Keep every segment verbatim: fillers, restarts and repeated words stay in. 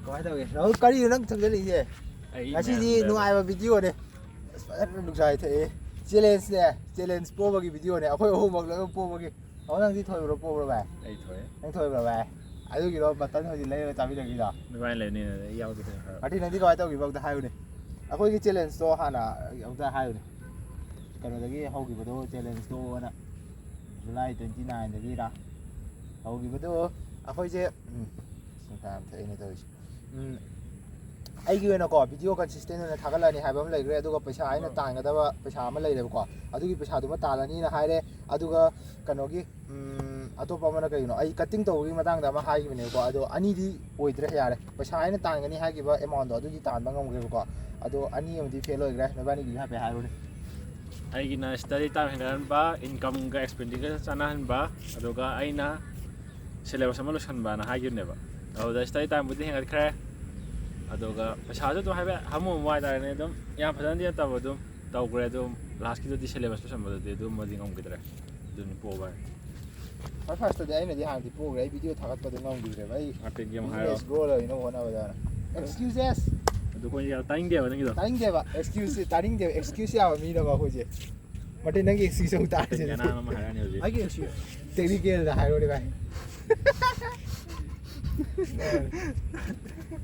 ꯀꯃꯥꯏꯅ ꯇꯧꯒꯦ? ꯔꯥꯍꯨꯜ, ꯀꯔꯤꯅꯣ ꯅꯪ ꯊꯝꯖꯜꯂꯛꯏꯁꯦ? ꯑꯩ ꯉꯁꯤꯗꯤ ꯃꯌꯥꯝꯗ ꯅꯨꯡꯉꯥꯏꯕ ꯚꯤꯗꯤꯑꯣꯅꯦ꯫ ꯑꯁ, ꯐꯖꯅ ꯅꯨꯡꯁꯥ ꯌꯩꯊꯛꯑꯦ꯫ ꯆꯦꯂꯦꯟꯖꯅꯦ, ꯆꯦꯂꯦꯟꯖ ꯄꯣꯕꯒꯤ ꯚꯤꯗꯤꯑꯣꯅꯦ꯫ ꯑꯩꯈꯣꯏ ꯑꯍꯨꯝꯃꯛ ꯂꯣꯏꯅꯃꯛ ꯄꯣꯕꯒꯤ꯫ ꯑꯍꯨꯝ, ꯅꯪꯗꯤ ꯊꯣꯏꯕ꯭ꯔꯣ, ꯄꯣꯕ꯭ꯔꯣ, ꯚꯥꯏ? ꯑꯩ ꯊꯣꯛꯑꯦ꯫ ꯅꯪ ꯊꯣꯏꯕ꯭ꯔꯣ, ꯚꯥꯏ? ꯑꯗꯨꯒꯤꯔꯣ ꯃꯇꯟ ꯍꯧꯖꯤꯛ ꯂꯩꯔꯒ ꯆꯥꯕꯤꯔꯛꯏꯗꯣ? ꯑꯗꯨꯃꯥꯏꯅ ꯂꯩꯕꯅꯤꯅ ꯑꯩ ꯌꯥꯎꯗꯦ ꯈꯔ ꯈꯔ꯫ ꯃꯥꯔꯇꯤꯟ, ꯅꯪꯗꯤ ꯀꯃꯥꯏꯅ ꯇꯧꯈꯤꯕ ꯑꯝꯇ ꯍꯥꯏꯌꯨꯅꯦ꯫ ꯑꯩꯈꯣꯏꯒꯤ ꯆꯦꯂꯦꯟꯖꯇꯣ ꯍꯥꯟꯅ ꯑꯝꯇ ꯍꯥꯏꯌꯨꯅꯦ꯫ ꯀꯩꯅꯣꯗꯒꯤ ꯍꯧꯈꯤꯕꯗꯣ, ꯆꯦꯂꯦꯟꯖꯇꯣ ꯑꯅ ꯖꯨꯂꯥꯏ ꯇ꯭ꯋꯦꯟꯇꯤ ꯅꯥꯏꯟꯗꯒꯤꯔ ꯍꯧꯈꯤꯕꯗꯣ꯫ ꯑꯩꯈꯣꯏꯁꯦ, ꯎꯝ, ꯁꯤꯡꯇꯥ ꯌꯥꯝ ꯊꯛꯏꯅꯦ ꯇꯧꯔꯤꯁꯦ꯫ ꯎꯝ, ꯑꯩꯒꯤ ꯑꯣꯏꯅꯀꯣ, ꯚꯤꯗꯤꯑꯣ ꯀꯟꯁꯤꯁꯇꯦꯟ ꯑꯣꯏꯅ ꯊꯥꯒꯠꯂꯅꯤ ꯍꯥꯏꯕ ꯑꯃ ꯂꯩꯈ꯭ꯔꯦ, ꯑꯗꯨꯒ ꯄꯩꯁꯥ ꯑꯩꯅ ꯇꯥꯟꯒꯗꯕ ꯄꯩꯁꯥ ꯑꯃ ꯂꯩꯔꯦꯕꯀꯣ, ꯑꯗꯨꯒꯤ ꯄꯩꯁꯥꯗꯨꯃ ꯇꯥꯜꯂꯅꯤꯅ ꯍꯥꯏꯔꯦ꯫ ꯑꯗꯨꯒ ꯀꯩꯅꯣꯒꯤ, ꯎꯝ, ꯑꯇꯣꯞꯄ ꯑꯃꯅ ꯀꯩꯅꯣ, ꯑꯩ ꯀꯠꯇꯤꯡ ꯇꯧꯕꯒꯤ ꯃꯇꯥꯡꯗ ꯑꯃ ꯍꯥꯏꯈꯤꯕꯅꯦꯕꯀꯣ, ꯑꯗꯣ ꯑꯅꯤꯗꯤ ꯑꯣꯏꯗ꯭ꯔꯦ, ꯌꯥꯔꯦ꯫ ꯄꯩꯁꯥ ꯑꯩꯅ ꯇꯥꯟꯒꯅꯤ ꯍꯥꯏꯈꯤꯕ ꯑꯦꯃꯥꯎꯟꯗꯣ ꯑꯗꯨꯗꯤ ꯇꯥꯟꯕ ꯉꯝꯈ꯭ꯔꯦꯕꯀꯣ, ꯑꯗꯣ ꯑꯅꯤ ꯑꯃꯗꯤ ꯐꯦꯜ ꯑꯣꯏꯈ꯭ꯔꯦ꯫ ꯅꯣꯏꯕꯥꯅꯤꯒꯤꯗꯤ ꯍꯥꯏꯐꯦꯠ ꯍꯥꯏꯔꯨꯅꯦ꯫ ꯑꯩꯒꯤꯅ ꯁ꯭ꯇꯗꯤ ꯇꯥꯏꯝ ꯍꯦꯟꯒꯠꯍꯟꯕ, ꯏꯟꯀꯝꯒ ꯑꯦꯛꯁꯄꯦꯟꯗꯤꯆꯔ ꯆꯥꯟꯅꯍꯟꯕ, ꯑꯗꯨꯒ ꯑꯩꯅ ꯁꯤꯂꯦꯕꯁ ꯑꯃ ꯂꯣꯏꯁꯟꯕꯅ ꯍꯥꯏꯈꯤꯕꯅꯦꯕ꯫ ꯑꯗꯨꯗ ꯁ꯭ꯇꯗꯤ ꯇꯥꯏꯝꯕꯨꯗꯤ ꯍꯦꯟꯒꯠꯈ꯭ꯔꯦ, ꯑꯗꯨꯒ ꯄꯩꯁꯥꯁꯨ ꯑꯗꯨꯝ ꯍꯥꯏꯐꯦꯠ ꯍꯥꯃꯨ ꯍꯥꯃꯨ ꯍꯥꯏꯇꯥꯔꯦꯅꯦ, ꯑꯗꯨꯝ ꯌꯥꯝ ꯐꯖꯅꯗꯤ ꯅꯠꯇꯕ ꯑꯗꯨꯝ ꯇꯧꯈ꯭ꯔꯦ꯫ ꯑꯗꯨꯝ ꯂꯥꯁꯀꯤꯗꯨꯗꯤ ꯁꯤꯂꯦꯕꯁ ꯂꯣꯏꯁꯟꯕꯗꯨꯗꯤ ꯑꯗꯨꯝꯕꯗꯤ ꯉꯝꯈꯤꯗ꯭ꯔꯦ꯫ ꯑꯗꯨꯅꯤ ꯄꯣꯕ ꯍꯥꯏ꯫ ꯈ꯭ꯋꯥꯏ ꯐꯥꯔꯁꯇꯗꯤ ꯑꯩꯅꯗꯤ ꯍꯥꯟꯅꯗꯤ ꯄꯣꯈ꯭ꯔꯦ, ꯑꯩ ꯚꯤꯗꯤꯑꯣ ꯊꯥꯒꯠꯄꯗꯣ ꯉꯝꯈꯤꯗ꯭ꯔꯦꯕ, ꯑꯩ ꯃꯥꯔꯇꯤꯟꯒꯤ ꯑꯃꯨꯛ ꯍꯥꯏꯔꯣ꯫ ꯕꯤꯖꯤꯅꯦꯁ ꯒ꯭ꯔꯣ ꯇꯧꯅꯕ ꯍꯣꯠꯅꯕꯗ꯫ ꯑꯦꯛꯁꯀ꯭ꯌꯨꯖꯦꯁ꯫ ꯑꯗꯨ ꯑꯩꯈꯣꯏ ꯌꯥꯝ ꯇꯥꯅꯤꯡꯗꯦꯕ ꯅꯪꯒꯤꯗꯣ꯫ ꯇꯥꯅꯤꯡꯗꯦꯕ ꯑꯦꯛꯁꯀ꯭ꯌꯨꯁꯁꯦ, ꯇꯥꯅꯤꯡꯗꯦꯕ ꯑꯦꯛꯁꯀ꯭ꯌꯨꯁ ꯌꯥꯕ ꯃꯤꯅꯕ ꯑꯩꯈꯣꯏꯁꯦ꯫ ꯃꯥꯔꯇꯤꯟ, ꯅꯪꯒꯤ ꯑꯦꯛꯁꯀ꯭ꯌꯨꯁ ꯑꯃꯨꯛ ꯇꯥꯔꯁꯦ꯫ ꯃꯥꯔꯇꯤꯟꯒꯤ ꯑꯅꯥꯕ ꯑꯃ ꯍꯥꯏꯔꯛꯑꯅꯤ ꯍꯧꯖꯤꯛ꯫ ꯑꯩꯒꯤ ꯑꯦꯛꯁꯀ꯭ꯌꯨꯁ꯫ ꯇꯦꯛꯅꯤꯀꯦꯜꯗ ꯍꯥꯏꯔꯣꯅꯦ, ꯚꯥꯏ꯫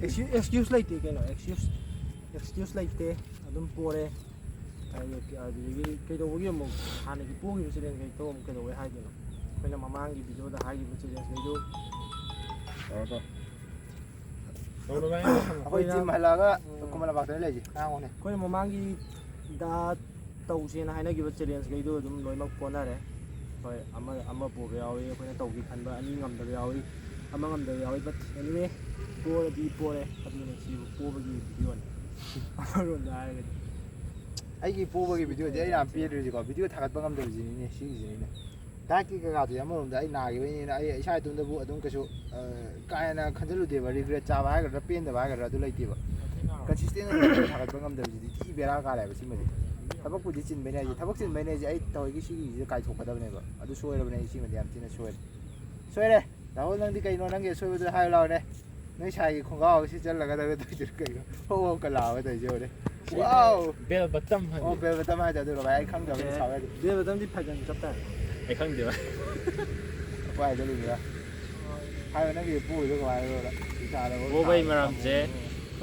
ꯑꯦꯛꯁꯀ꯭ꯌꯨꯁ, ꯑꯦꯛꯁꯀ꯭ꯌꯨꯁ ꯂꯩꯇꯦ ꯀꯩꯅꯣ, ꯑꯦꯛꯁꯀ꯭ꯌꯨꯁ, ꯑꯦꯛꯁꯀ꯭ꯌꯨꯁ ꯂꯩꯇꯦ꯫ ꯑꯗꯨꯝ ꯄꯣꯔꯦ꯫ ꯑꯗꯨꯗꯒꯤ ꯀꯩꯗꯧꯕꯒꯤ ꯑꯃꯨꯛ ꯍꯥꯟꯅꯒꯤ ꯄꯣꯈꯤꯕ ꯆꯦꯂꯦꯟꯖ ꯀꯩꯗꯣ ꯑꯃꯨꯛ ꯀꯩꯗꯧꯕꯩ ꯍꯥꯏꯗꯣꯏꯅꯣ? ꯑꯩꯈꯣꯏꯅ ꯃꯃꯥꯡꯒꯤ ꯚꯤꯗꯤꯑꯣꯗ ꯍꯥꯏꯈꯤꯕ ꯆꯦꯂꯦꯟꯖ ꯀꯩꯗꯣ꯫ ꯇꯧꯔꯣ, ꯇꯧꯔꯣ꯫ ꯇꯧꯔꯣ, ꯚꯥꯏ꯫ ꯑꯩꯈꯣꯏ ꯇꯤꯝ ꯍꯜꯂꯛꯑꯒ ꯎꯝ꯫ ꯈꯨꯃꯟ ꯂꯝꯄꯥꯛꯇꯅꯦ ꯂꯩꯁꯦ꯫ ꯉꯥꯡꯉꯣꯅꯦ꯫ ꯑꯩꯈꯣꯏꯅ ꯃꯃꯥꯡꯒꯤꯗ ꯇꯧꯁꯦꯅ ꯍꯥꯏꯅꯈꯤꯕ ꯆꯦꯂꯦꯟꯖꯈꯩꯗꯣ ꯑꯗꯨꯝ ꯂꯣꯏꯅꯃꯛ ꯄꯣꯟꯅꯔꯦ꯫ ꯍꯣꯏ, ꯑꯃ, ꯑꯃ ꯄꯣꯕ ꯌꯥꯎꯏ, ꯑꯩꯈꯣꯏꯅ ꯇꯧꯒꯦ ꯈꯟꯕ ꯑꯅꯤ ꯉꯝꯗꯕ ꯌꯥꯎꯏ, ꯑꯃ ꯉꯝꯗꯕ ꯌꯥꯎꯏ, but anyway, ꯄꯣꯔꯗꯤ ꯄꯣꯔꯦ, ꯑꯗꯨꯅ ꯁꯤꯕꯨ ꯄꯣꯕꯒꯤ ꯚꯤꯗꯤꯑꯣꯅꯤ꯫ ꯑꯃꯔꯣꯝꯗ ꯍꯥꯏꯔꯒꯗꯤ꯫ ꯑꯩꯒꯤ ꯄꯣꯕꯒꯤ ꯚꯤꯗꯤꯑꯣꯗꯤ ꯑꯩ ꯌꯥꯝ ꯄꯦꯟꯗ꯭ꯔꯤꯁꯤꯀꯣ, ꯚꯤꯗꯤꯑꯣ ꯊꯥꯒꯠꯄ ꯉꯝꯗꯕꯁꯤꯅꯤꯅꯦ, ꯁꯤꯒꯤꯁꯤꯅꯤꯅꯦ꯫ ꯗꯥꯏꯠꯀꯤ ꯀꯩꯀꯥꯗꯨꯗꯤ ꯑꯃꯔꯣꯝꯗ ꯑꯩ ꯅꯥꯈꯤꯕꯩꯅꯤꯅ ꯑꯩ ꯏꯁꯥ ꯏꯇꯣꯝꯇꯕꯨ ꯑꯗꯨꯝ ꯀꯩꯁꯨ, ꯑ, ꯀꯥ ꯍꯦꯟꯅ ꯈꯟꯖꯤꯜꯂꯨꯗꯦꯕ, ꯔꯤꯒ꯭ꯔꯦꯠ ꯆꯥꯕ ꯍꯥꯏꯒꯗ꯭ꯔꯥ, ꯄꯦꯟꯗꯕ ꯍꯥꯏꯒꯗ꯭ꯔꯥ, ꯑꯗꯨ ꯂꯩꯇꯦꯕ꯫ ꯀꯟꯁꯤꯁꯇꯦꯟ ꯑꯣꯏꯅ ꯊꯥꯒꯠꯄ ꯉꯝꯗꯕꯁꯤꯗꯤ ꯊꯤ ꯕꯦꯔꯥ ꯀꯥꯔꯦꯕ ꯁꯤꯃꯗꯤ꯫ ꯊꯕꯛꯄꯨꯗꯤ ꯆꯤꯟꯕꯩꯅꯦ ꯍꯥꯏꯁꯦ, ꯊꯕꯛ ꯆꯤꯟꯕꯩꯅꯦ ꯍꯥꯏꯁꯦ, ꯑꯩ ꯊꯑꯣꯏꯒꯤ ꯁꯤꯒꯤꯁꯤꯗ ꯀꯥꯏꯊꯣꯛꯀꯗꯕꯅꯦꯕ꯫ ꯑꯗꯨ ꯁꯣꯏꯔꯕꯅꯦ ꯑꯩ, ꯁꯤꯃꯗꯤ ꯌꯥꯝ ꯊꯤꯅ ꯁꯣꯏꯔꯦ꯫ ꯁꯣꯏꯔꯦ꯫ ꯔꯥꯍꯨꯜ, ꯅꯪꯗꯤ ꯀꯩꯅꯣ ꯅꯪꯒꯤ ꯑꯁꯣꯏꯕꯗꯨ ꯍꯥꯏꯌꯨ ꯂꯥꯎꯅꯦ꯫ ꯅꯣꯏ ꯁꯥꯏꯒꯤ ꯈꯣꯡꯒ꯭ꯔꯥꯎ ꯁꯤ ꯆꯜꯂꯒꯗꯕ ꯇꯧꯗꯣꯏꯔꯣ ꯀꯩꯅꯣ? ꯍꯣ ꯍꯣ ꯀ ꯂꯥꯎꯔꯒ ꯇꯧꯔꯤꯁꯦ ꯍꯣꯔꯦꯟ꯫ ꯋꯥꯎ! ꯕꯦꯜ ꯕꯇꯝ ꯍꯥꯏꯕ꯫ ꯑꯣ, ꯕꯦꯜ ꯕꯇꯝ ꯍꯥꯏꯗꯣ ꯑꯗꯨꯔꯣ ꯚꯥꯏ? ꯑꯩ ꯈꯪꯗꯕꯅꯤ, ꯁꯥꯎꯔꯦ ꯑꯗꯨ꯫ ꯕꯦꯜ ꯕꯇꯝꯗꯤ ꯐꯥꯏꯒꯟ ꯆꯞ ꯇꯥꯔꯦ꯫ ꯑꯩ ꯈꯪꯗꯦꯕ꯫ ꯑꯩꯈꯣꯏ ꯍꯥꯏꯖꯜꯂꯨꯁꯤꯔ? ꯍꯥꯏꯌꯣ, ꯅꯪꯒꯤ ꯄꯣꯔꯤꯗꯣ ꯀꯃꯥꯏꯅ ꯇꯧꯔ? ꯏꯁꯥꯗ ꯄꯣꯕꯩ ꯃꯔꯝꯁꯦ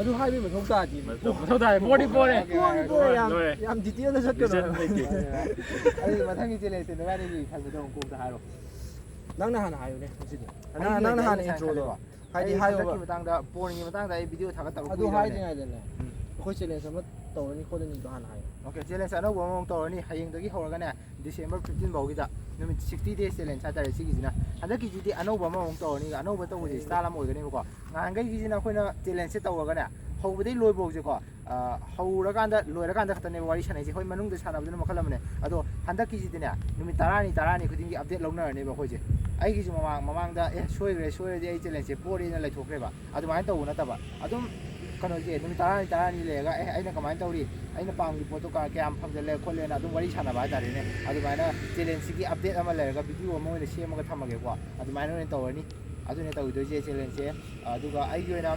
ꯑꯗꯨ ꯍꯥꯏꯕꯒꯤ ꯃꯊꯧ ꯇꯥꯗꯦ꯫ ꯃꯊꯧ ꯇꯥꯏ, ꯄꯣꯔꯗꯤ ꯄꯣꯔꯦ꯫ ꯄꯣꯔꯗꯤ ꯄꯣꯔꯦ, ꯌꯥꯝ ꯂꯣꯏꯔꯦ꯫ ꯌꯥꯝ ꯗꯤꯇꯦꯜꯗ ꯆꯠꯀꯅꯣ꯫ ꯔꯤꯖꯟ ꯂꯩꯇꯦ꯫ ꯑꯗꯨꯗꯤ ꯃꯊꯪꯒꯤ ꯆꯦꯂꯦꯟꯖꯁꯦ ꯅꯕꯥꯅꯤꯒꯤ ꯈꯟꯕꯗꯣ ꯑꯃꯨꯛ ꯀꯣꯛꯇ ꯍꯥꯏꯔꯣ꯫ ꯅꯪꯅ ꯍꯥꯟꯅ ꯍꯥꯏꯌꯨꯅꯦ ꯉꯁꯤꯗꯤ꯫ ꯑꯩꯒꯤ ꯅꯪꯅ ꯍꯥꯟꯅ ꯑꯩꯅ ꯏꯟꯇ꯭ꯔꯣꯗꯣ꯫ ꯈꯜꯂꯦꯀꯣ꯫ ꯍꯥꯏꯗꯤ ꯑꯩ ꯍꯥꯏꯌꯣꯕ꯫ ꯍꯟꯗꯛꯀꯤ ꯃꯇꯥꯡꯗ, ꯄꯣꯔꯒꯤ ꯃꯇꯥꯡꯗ ꯑꯩ ꯚꯤꯗꯤꯑꯣ ꯊꯥꯒꯠꯇꯕ ꯑꯗꯨ ꯀꯨꯏꯔꯕꯅꯦ꯫ ꯍꯥꯏꯗ꯭ꯔꯤꯉꯩꯗꯅꯦ ꯎꯝ꯫ ꯑꯩꯈꯣꯏ ꯆꯦꯂꯦꯟꯖ ꯑꯃ ꯇꯧꯔꯅꯤ ꯈꯣꯠꯂꯅꯤꯗꯣ ꯍꯥꯟꯅ ꯍꯥꯏꯌꯣ꯫ ꯑꯣꯀꯦ, ꯆꯦꯂꯦꯟꯖ ꯑꯅꯧꯕ ꯑꯃꯃꯨꯛ ꯇꯧꯔꯅꯤ꯫ ꯍꯌꯦꯡꯗꯒꯤ ꯍꯧꯔꯒꯅꯦ, ꯗꯤꯁꯦꯝꯕꯔ ꯐꯤꯐꯇꯤꯟ ꯐꯥꯎꯒꯤꯗ ꯅꯨꯃꯤꯠ ꯁꯤꯛꯁꯇꯤ ꯗꯦꯖ ꯆꯦꯂꯦꯟꯖ ꯍꯥꯏꯇꯥꯔꯦ ꯁꯤꯒꯤꯁꯤꯅ꯫ ꯍꯟꯗꯛꯀꯤꯁꯤꯗꯤ ꯑꯅꯧꯕ ꯑꯃꯃꯨꯛ ꯇꯧꯔꯅꯤ꯫ ꯑꯅꯧꯕ ꯇꯧꯕꯁꯦ ꯏꯁꯇꯥꯏꯜ ꯑꯃ ꯑꯣꯏꯒꯅꯦꯕꯀꯣ꯫ ꯅꯍꯥꯟꯈꯩꯒꯤꯁꯤꯅ ꯑꯩꯈꯣꯏꯅ ꯆꯦꯂꯦꯟꯖꯁꯦ ꯇꯧꯔꯒꯅꯦ, ꯍꯧꯕꯗꯩ ꯂꯣꯏꯐꯥꯎꯁꯦꯀꯣ, ꯑ, ꯍꯧꯔꯀꯥꯟꯗ ꯂꯣꯏꯔꯀꯥꯟꯗ ꯈꯛꯇꯅꯦꯕ ꯋꯥꯔꯤ ꯁꯥꯟꯅꯩꯁꯦ꯫ ꯍꯣꯏ, ꯃꯅꯨꯡꯗ ꯁꯥꯟꯅꯕꯗꯨꯅ ꯃꯈꯜ ꯑꯃꯅꯦ꯫ ꯑꯗꯣ ꯍꯟꯗꯛꯀꯤꯁꯤꯗꯤꯅꯦ, ꯅꯨꯃꯤꯠ ꯇꯔꯥꯅꯤ ꯇꯔꯥꯅꯤ ꯈꯨꯗꯤꯡꯒꯤ ꯑꯞꯗꯦꯠ ꯂꯧꯅꯔꯅꯦꯕ ꯑꯩꯈꯣꯏꯁꯦ꯫ ꯑꯩꯒꯤꯁꯨ ꯃꯃꯥꯡ, ꯃꯃꯥꯡꯗ, "ꯑꯦ, ꯁꯣꯏꯈ꯭ꯔꯦ, ꯁꯣꯏꯔꯗꯤ ꯑꯩ ꯆꯦꯂꯦꯟꯖꯁꯦ ꯄꯣꯔꯦꯅ" ꯂꯩꯊꯣꯛꯈ꯭ꯔꯦꯕ꯫ ꯑꯗꯨꯃꯥꯏꯅ ꯇꯧꯕ ꯅꯠꯇꯕ꯫ ꯑꯗꯨꯝ ꯀꯩꯅꯣꯁꯦ, ꯅꯨꯃꯤꯠ ꯇꯔꯥꯅꯤ ꯇꯔꯥꯅꯤ ꯂꯩꯔꯒ, "ꯑꯦ, ꯑꯩꯅ ꯀꯃꯥꯏꯅ ꯇꯧꯔꯤ? ꯑꯩꯅ ꯄꯥꯝꯈꯤꯕ ꯄꯣꯠꯇꯣ ꯀ-, ꯀꯌꯥꯝ ꯐꯪꯖꯜꯂꯦ ꯈꯣꯠꯂꯦꯅ" ꯑꯗꯨꯝ ꯋꯥꯔꯤ ꯁꯥꯟꯅꯕ ꯍꯥꯏꯇꯥꯔꯦꯅꯦ꯫ ꯑꯗꯨꯃꯥꯏꯅ ꯆꯦꯂꯦꯟꯖꯁꯤꯒꯤ ꯑꯞꯗꯦꯠ ꯑꯃ ꯂꯩꯔꯒ ꯚꯤꯗꯤꯑꯣ ꯑꯃ ꯑꯣꯏꯅ ꯁꯦꯝꯃꯒ ꯊꯝꯃꯒꯦꯀꯣ꯫ ꯑꯗꯨꯃꯥꯏꯅ ꯑꯣꯏꯅ ꯇꯧꯔꯅꯤ꯫ ꯑꯗꯨꯅꯦ ꯇꯧꯗꯣꯏꯁꯦ ꯆꯦꯂꯦꯟꯖꯁꯦ꯫ ꯑꯗꯨꯒ ꯑꯩꯒꯤ ꯑꯣꯏꯅ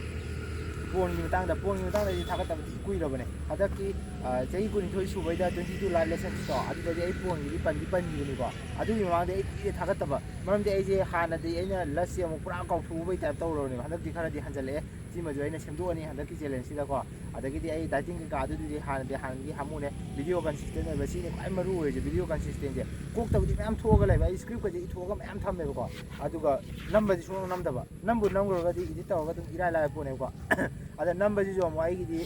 ꯄꯣꯔꯟꯒꯤ ꯃꯇꯥꯡꯗ, ꯄꯣꯔꯟꯒꯤ ꯃꯇꯥꯡꯗ ꯑꯩꯗꯤ ꯊꯥꯒꯠꯇꯕꯗꯤ ꯀꯨꯏꯔꯕꯅꯦ꯫ ꯍꯟꯗꯛꯀꯤ, ꯑ, ꯆꯍꯤ ꯀꯨꯟꯅꯤꯊꯣꯏ ꯁꯨꯕꯩꯗ twenty two live lessons ꯇꯣ, ꯑꯗꯨꯗꯗꯤ ꯑꯩ ꯄꯣꯔꯟꯒꯤꯗꯤ ꯄꯟꯗꯤ ꯄꯟꯈꯤꯕꯅꯤꯀꯣ꯫ ꯑꯗꯨꯒꯤ ꯃꯃꯥꯡꯗ ꯑꯩ ꯀꯨꯏꯔꯦ ꯊꯥꯒꯠꯇꯕ꯫ ꯃꯔꯝꯗꯤ ꯑꯩꯁꯦ ꯍꯥꯟꯅꯗꯤ ꯑꯩꯅ ꯂꯁꯁꯦ ꯑꯃꯨꯛ ꯄꯨꯔꯥ ꯀꯥꯎꯊꯣꯛꯎꯕꯩ ꯇꯥꯏꯞ ꯇꯧꯔꯕꯅꯦꯕ꯫ ꯍꯟꯗꯛꯇꯤ ꯈꯔꯗꯤ ꯍꯟꯖꯜꯂꯛꯑꯦ꯫ ꯁꯤꯃꯁꯨ ꯑꯩꯅ ꯁꯦꯝꯗꯣꯛꯑꯅꯤ ꯍꯟꯗꯛꯀꯤ ꯆꯦꯂꯦꯟꯖꯁꯤꯗꯀꯣ꯫ ꯑꯗꯒꯤꯗꯤ ꯑꯩ dieting ꯀꯩꯀꯥ ꯑꯗꯨꯗꯨꯗꯤ ꯍꯥꯟꯅꯗꯤ ꯍꯥꯟꯅꯒꯤ ꯍꯥꯃꯨꯅꯦ꯫ ꯚꯤꯗꯤꯑꯣ ꯀꯟꯁꯤꯁꯇꯦꯟ ꯑꯣꯏꯕ, ꯁꯤꯅꯤ ꯈ꯭ꯋꯥꯏ ꯃꯔꯨ ꯑꯣꯏꯔꯤꯁꯦ, ꯚꯤꯗꯤꯑꯣ ꯀꯟꯁꯤꯁꯇꯦꯟꯁꯦ꯫ ꯀꯣꯛꯇꯕꯨꯗꯤ ꯃꯌꯥꯝ ꯊꯣꯛꯑꯒ ꯂꯩꯕ, ꯑꯩ ꯁ꯭ꯀ꯭ꯔꯤꯞꯀꯁꯦ ꯏꯊꯣꯛꯑꯒ ꯃꯌꯥꯝ ꯊꯝꯃꯦꯕꯀꯣ꯫ ꯑꯗꯨꯒ ꯅꯝꯕꯗꯤ ꯁꯨꯡꯅꯝ ꯅꯝꯗꯕ꯫ ꯅꯝꯕꯨ ꯅꯝꯈ꯭ꯔꯒꯗꯤ ꯏꯗꯤꯠ ꯇꯧꯔꯒ ꯑꯗꯨꯝ ꯏꯔꯥꯏ ꯂꯥꯏꯕ ꯄꯣꯠꯅꯦꯕꯀꯣ꯫ ꯑꯗ ꯅꯝꯕꯁꯤꯁꯨ ꯑꯃꯨꯛ ꯑꯩꯒꯤꯗꯤ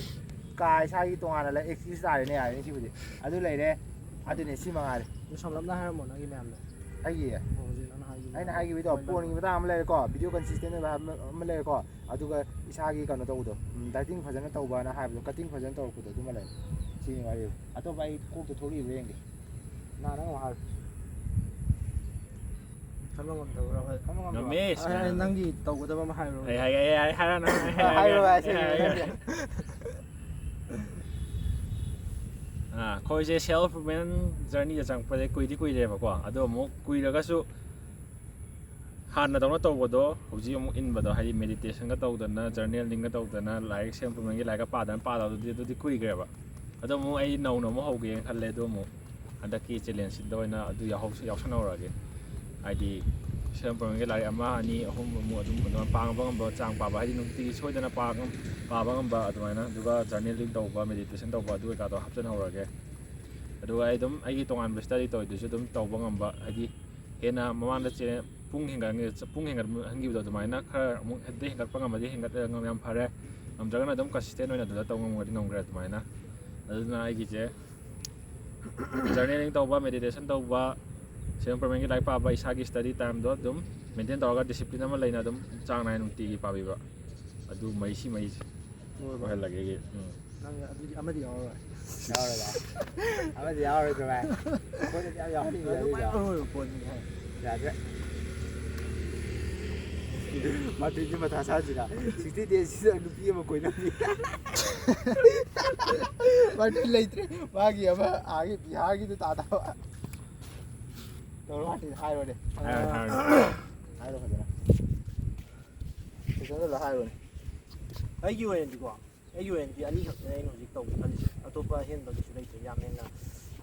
ꯀꯥ ꯏꯁꯥꯒꯤ ꯇꯣꯉꯥꯟꯅ ꯂꯩ, ꯑꯦꯛꯁꯀ꯭ꯌꯨꯁ ꯇꯥꯔꯦꯅꯦ, ꯌꯥꯔꯦꯅꯦ ꯁꯤꯕꯨꯗꯤ꯫ ꯑꯗꯨ ꯂꯩꯔꯦ, ꯑꯗꯨꯅꯦ, ꯁꯤ ꯃꯉꯥꯏꯔꯦ꯫ ꯑꯗꯨ ꯁꯝꯂꯞꯅ ꯍꯥꯏꯔꯝꯃꯣ ꯅꯪꯒꯤ ꯃꯌꯥꯝꯗꯣ꯫ ꯑꯩꯒꯤ, ꯑꯣ, ꯍꯧꯖꯤꯛ ꯅꯪꯅ ꯍꯥꯏꯈꯤꯕ ꯑꯩꯅ ꯃꯌꯥꯝꯗꯣ꯫ ꯍꯥꯏꯈꯤꯕꯗꯣ, ꯍꯣꯏ, ꯄꯣꯔꯟꯒꯤ ꯃꯇꯥꯡ ꯑꯃ ꯂꯩꯔꯦꯀꯣ, ꯚꯤꯗꯤꯑꯣ ꯀꯟꯁꯤꯁꯇꯦꯟ ꯑꯣꯏꯕ ꯑꯃ ꯂꯩꯔꯦꯀꯣ, ꯑꯗꯨꯒ ꯏꯁꯥꯒꯤ ꯀꯩꯅꯣ ꯇꯧꯕꯗꯣ, ꯗꯥꯏꯇꯤꯡ ꯐꯖꯅ ꯇꯧꯕꯅ ꯍꯥꯏꯕꯗꯣ, ꯀꯇꯤꯡ ꯐꯖꯅ ꯇꯧꯔꯛꯄꯗꯣ, ꯑꯗꯨꯃ ꯂꯩꯔꯦ꯫ ꯁꯤꯅꯤ ꯋꯥꯔꯤ꯫ ꯑꯇꯣꯞꯄ ꯑꯩ ꯀꯣꯛꯇ ꯊꯣꯛꯂꯛꯏꯕ꯭ꯔꯥ ꯌꯦꯡꯒꯦ꯫ ꯅꯍꯥꯟ ꯅꯪ ꯑꯃꯨꯛ ꯍꯥꯏꯔꯣ꯫ ꯈꯟꯕ ꯉꯝꯗꯕ꯭ꯔꯥ? ꯍꯣꯏ꯫ ꯈꯪꯕ ꯉꯝꯕ꯭ꯔꯣ? ꯉꯝꯃꯦ꯫ ꯑꯩ, ꯑꯩ ꯅꯪꯒꯤ ꯇꯧꯒꯗꯕ ꯑꯃ ꯍꯥꯏꯔꯣ꯫ ꯑꯩ ꯍꯥꯏꯒꯦ, ꯑꯩ ꯍꯥꯏ-, ꯍꯥꯏꯔꯣ ꯅꯪ, ꯑꯩ ꯍꯥꯏꯔꯣ, ꯍꯥꯏꯔꯒꯦ, ꯍꯥꯏꯁꯦ, ꯑꯩ ꯍꯥꯏꯔꯒꯦ꯫ ꯍꯥꯏꯁꯦ꯫ ꯑꯥ, ꯑꯩꯈꯣꯏꯁꯦ ꯁꯦꯜꯐ ꯏꯝꯄ꯭ꯔꯨꯚꯃꯦꯟ ꯖꯔꯅꯤꯗ ꯆꯪꯉꯛꯄꯁꯦ ꯀꯨꯏꯗꯤ ꯀꯨꯏꯔꯦꯕꯀꯣ꯫ ꯑꯗꯣ ꯑꯃꯨꯛ ꯀꯨꯏꯔꯒꯁꯨ ꯍꯥꯟꯅꯗꯧꯅ ꯇꯧꯕꯗꯣ ꯍꯧꯖꯤꯛ ꯑꯃꯨꯛ ꯏꯟꯕꯗꯣ, ꯍꯥꯏꯗꯤ ꯃꯦꯗꯤꯇꯦꯁꯟꯒ ꯇꯧꯗꯅ, ꯖꯔꯅꯦꯂꯤꯡꯒ ꯇꯧꯗꯅ, ꯂꯥꯏꯔꯤꯛ ꯁꯦꯜꯐ ꯏꯝꯄ꯭ꯔꯨꯚꯃꯦꯟꯒꯤ ꯂꯥꯏꯔꯤꯛꯀ ꯄꯥꯗꯅ ꯄꯥꯗꯕꯗꯨꯗꯤ, ꯑꯗꯨꯗꯤ ꯀꯨꯏꯈ꯭ꯔꯦꯕ꯫ ꯑꯗꯣ ꯑꯃꯨꯛ ꯑꯩ ꯅꯧꯅ ꯑꯃꯨꯛ ꯍꯧꯒꯦꯅ ꯈꯜꯂꯦ꯫ ꯑꯗꯣ ꯑꯃꯨꯛ ꯍꯟꯗꯛꯀꯤ ꯆꯦꯂꯦꯟꯖꯁꯤꯗ ꯑꯣꯏꯅ ꯑꯗꯨ ꯌꯥꯎꯍꯧ-, ꯌꯥꯎꯁꯟꯍꯧꯔꯒꯦ꯫ ꯍꯥꯏꯗꯤ ꯁꯦꯜꯐ ꯏꯝꯄ꯭ꯔꯨꯚꯃꯦꯟꯒꯤ ꯂꯥꯏꯔꯤꯛ ꯑꯃ, ꯑꯅꯤ, ꯑꯍꯨꯝ ꯑꯃꯨꯛ ꯑꯗꯨꯝ ꯑꯗꯨꯃꯥꯏꯅ ꯄꯥꯕ ꯉꯝꯕ ꯆꯥꯡ ꯄꯥꯕ, ꯍꯥꯏꯗꯤ ꯅꯨꯡꯇꯤꯒꯤ ꯁꯣꯏꯗꯅ ꯄꯥꯕ ꯉꯝ-, ꯄꯥꯕ ꯉꯝꯕ ꯑꯗꯨꯃꯥꯏꯅ, ꯑꯗꯨꯒ ꯖꯔꯅꯦꯂꯤꯡ ꯇꯧꯕ, ꯃꯦꯗꯤꯇꯦꯁꯟ ꯇꯧꯕ, ꯑꯗꯨ ꯀꯩꯀꯥꯗꯣ ꯍꯥꯞꯆꯤꯟꯍꯧꯔꯒꯦ꯫ ꯑꯗꯨꯒ ꯑꯩ ꯑꯗꯨꯝ ꯑꯩꯒꯤ ꯇꯣꯉꯥꯟꯕ ꯁ꯭ꯇꯗꯤ ꯇꯧꯔꯤꯗꯨꯁꯨ ꯑꯗꯨꯝ ꯇꯧꯕ ꯉꯝꯕ, ꯍꯥꯏꯗꯤ ꯍꯦꯟꯅ ꯃꯃꯥꯡꯗ ꯆꯦ-, ꯄꯨꯡ ꯍꯦꯟꯒꯠ-, ꯄꯨꯡ ꯍꯦꯟꯒꯠꯍꯟꯈꯤꯕꯗꯣ ꯑꯗꯨꯃꯥꯏꯅ ꯈꯔ ꯑꯃꯨꯛ ꯍꯦꯟꯗ ꯍꯦꯟꯒꯠꯄ ꯉꯝꯃꯗꯤ ꯍꯦꯟꯒꯠ-, ꯌꯥꯝ ꯐꯔꯦ꯫ ꯉꯝꯗ꯭ꯔꯒꯅ ꯑꯗꯨꯝ ꯀꯟꯁꯤꯁꯇꯦꯟ ꯑꯣꯏꯅ ꯑꯗꯨꯗ ꯇꯧ ꯉꯝꯃꯒꯗꯤ ꯉꯝꯈ꯭ꯔꯦ ꯑꯗꯨꯃꯥꯏꯅ꯫ ꯑꯗꯨꯅ ꯑꯩꯒꯤꯁꯦ ꯖꯔꯅꯦꯂꯤꯡ ꯇꯧꯕ, ꯃꯦꯗꯤꯇꯦꯁꯟ ꯇꯧꯕ, ꯁꯦꯜꯐ ꯏꯝꯄ꯭ꯔꯨꯚꯃꯦꯟꯒꯤ ꯂꯥꯏꯔꯤꯛ ꯄꯥꯕ, ꯏꯁꯥꯒꯤ ꯁ꯭ꯇꯗꯤ ꯇꯥꯏꯝꯗꯣ ꯑꯗꯨꯝ ꯃꯦꯟꯇꯦꯟ ꯇꯧꯔꯒ ꯗꯤꯁꯤꯄ꯭ꯂꯤꯟ ꯑꯃ ꯂꯩꯅ ꯑꯗꯨꯝ ꯆꯥꯡ ꯅꯥꯏꯅ ꯅꯨꯡꯇꯤꯒꯤ ꯄꯥꯕꯤꯕ꯫ ꯑꯗꯨ ꯃꯩ, ꯁꯤ ꯃꯩꯁꯦ ꯑꯣꯏꯍꯜꯂꯒꯦ ꯑꯩꯒꯤ꯫ ꯎꯝ꯫ ꯅꯪ ꯑꯗꯨꯗꯤ ꯑꯃꯗꯤ ꯌꯥꯎꯔꯔꯣꯏ꯫ ꯌꯥꯎꯔꯣꯏꯗ꯫ ꯑꯃꯗꯤ ꯌꯥꯎꯔꯣꯏꯗ ꯚꯥꯏ꯫ ꯑꯩꯈꯣꯏꯗꯗꯤ ꯌꯥꯝ ꯌꯥꯎꯍꯟꯅꯤꯡꯉꯦ ꯑꯗꯨ ꯑꯗꯨꯏꯗꯣ꯫ ꯃꯌꯥꯝ ꯑꯣꯏꯕ ꯄꯣꯠꯅꯤ ꯍꯥꯏ꯫ ꯌꯥꯗ꯭ꯔꯦ꯫ ꯃꯥꯔꯇꯤꯟꯁꯦ ꯃꯊꯥ ꯁꯥꯁꯤꯔ? ꯁꯤꯛꯁꯇꯤ ꯗꯦꯖꯁꯤꯗ ꯅꯨꯄꯤ ꯑꯃ ꯀꯣꯏꯅꯕꯤ꯫ ꯃꯥꯔꯇꯤꯟ ꯂꯩꯇ꯭ꯔꯦ꯫ ꯃꯥꯒꯤ ꯑꯃ ꯑꯥꯒꯤ ꯕꯤꯍꯥꯔꯒꯤꯗꯨ ꯇꯥꯗꯕ꯫ ꯇꯧꯔꯣ ꯃꯥꯔꯇꯤꯟ, ꯍꯥꯏꯔꯣꯅꯦ꯫ ꯍꯥꯏꯔꯣ, ꯍꯥꯏꯔꯣ꯫ ꯍꯥꯏꯔꯣ ꯐꯖꯅ꯫ ꯐꯖꯅ ꯍꯥꯏꯔꯣꯅꯦ꯫ ꯑꯩꯒꯤ ꯑꯣꯏꯅꯗꯤꯀꯣ, ꯑꯩꯒꯤ ꯑꯣꯏꯅꯗꯤ ꯑꯅꯤꯈꯛꯇꯅꯦ ꯑꯩꯅ ꯍꯧꯖꯤꯛ ꯇꯧꯒꯦ ꯈꯜꯂꯤꯁꯦ꯫ ꯑꯇꯣꯞꯄ ꯑꯍꯦꯟꯕ ꯀꯩꯁꯨ ꯂꯩꯇ꯭ꯔꯦ꯫ ꯌꯥꯝ ꯍꯦꯟꯅ,